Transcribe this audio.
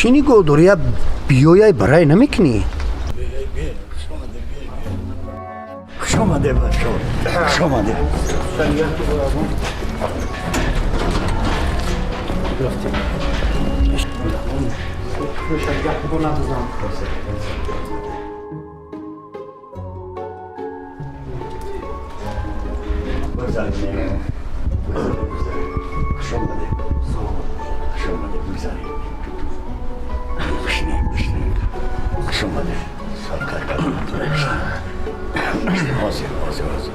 Чӣ нигоҳ дорӣ? Я биёяй, барай намекунӣ? Хуш омаде, бачо, хуш омаде. Хуш омаде, хуш омаде, бигзаред, бишинед, бишинед. Хуш омаде. Ҳозир, ҳозир, ҳозир.